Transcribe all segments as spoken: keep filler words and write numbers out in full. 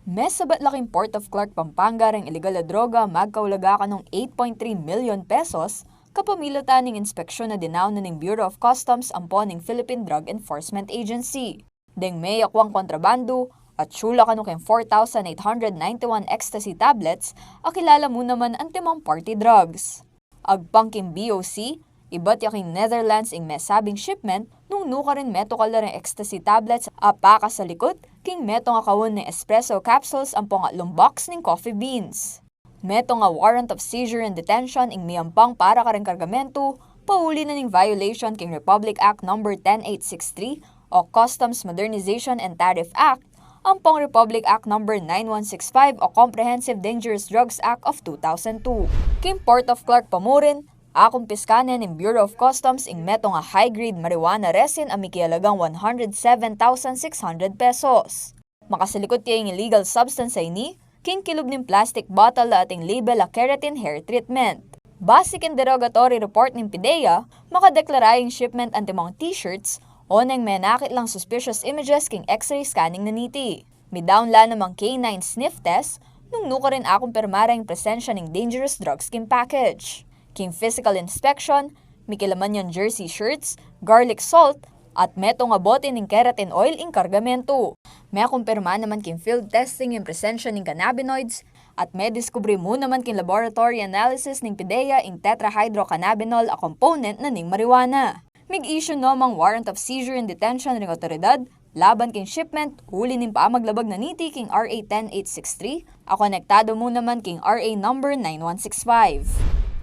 Mesabat la king Port of Clark, Pampanga, reng iligal a droga magkaulaga kanung eight point three milyon pesos, kapamilatan ning inspeksyon a dinaun na ning Bureau of Customs ampo ning Philippine Drug Enforcement Agency. Deng meyakuang kontrabandu, atsu la kanu king four thousand eight hundred ninety-one ecstasy tablets, a kilala mu naman antimong party drugs. Agpang king B O C, ibat ya king Netherlands ing mesabing shipment, nung nukarin metukal la ring ecstasy tablets a pakasalikut king metung a kaun ning espresso capsules ampong atlung box ning coffee beans. Metung a warrant of seizure and detention ing miyampang para karing kargamentu, pauli na ning violation king Republic Act Number ten eight six three o Customs Modernization and Tariff Act, ampong Republic Act Number nine one six five o Comprehensive Dangerous Drugs Act of two thousand two. King Port of Clark pa murin, akumpiska ne ning Bureau of Customs ing metung a high-grade marijuana resin a mikialagang one hundred seven thousand six hundred pesos. Makasalikut ya ing illegal substance a ini king kilub ning plastic bottle a ating label a keratin hair treatment. Base king derogatory report ning PDEA, makadeklara ing shipment antimong t-shirts o neng menakit lang suspicious images king X-ray scanning na niti. Midaun la namang K nine sniff test nung nukarin akumpirma ra ing presensya ning dangerous drugs king package. King physical inspection, mikilaman yang jersey shirts, garlic salt, at metung a bote ning keratin oil ing kargamentu. Mekumpirma naman king field testing ing presensya ning cannabinoids, at mediskubri mu naman king laboratory analysis ning PDEA ing tetrahydrocannabinol a component na ning marijuana. Mig-issue no mang warrant of seizure and detention ring otoridad laban king shipment, uli ning pamaglabag na niti king R A ten eight six three, a konektado mu naman king R A number nine one six five.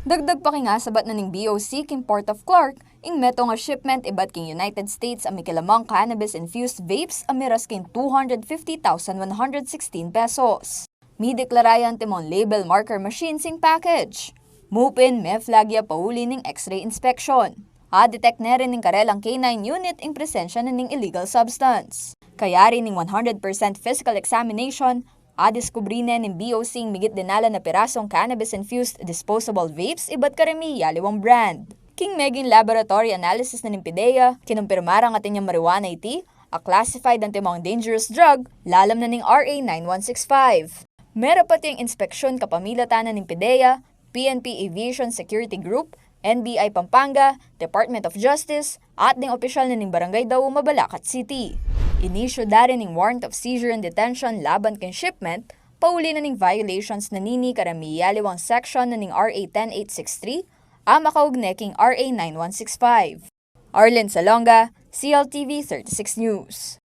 Dagdag pa king asabat na ning B O C king Port of Clark, ing metung a shipment ibat king United States a mikilamang cannabis-infused vapes a miras king two hundred fifty thousand one hundred sixteen pesos. Mideklara ya antimong label marker machines ing package. Mu pin, me-flag ya pauli ning X-ray inspection. A-detect ne rin ning karelang K nine unit ing presensya na ning illegal substance. Kayari ning one hundred percent physical examination, adiskubri ne ning B O C ing migit dinalan a pirasong cannabis-infused disposable vapes ibat kareng miyaliwang brand. King meging laboratory analysis na ning PDEA, kinumpirma rang atin yang marijuana iti a classified antimong dangerous drug lalam na ning R A nine one six five. Merapat yang inspeksyon kapamilatan na ning PDEA, P N P Aviation Security Group, N B I Pampanga, Department of Justice, at ding opisyal na ning Barangay Dau, Mabalacat City. Inisyu da rin ing warrant of seizure and detention laban king shipment, pauli na ning violations na nini kareng miyaliwang section na ning R A ten eight six three, a makaugne king R A nine one six five. Arlene Salonga, C L T V thirty-six News.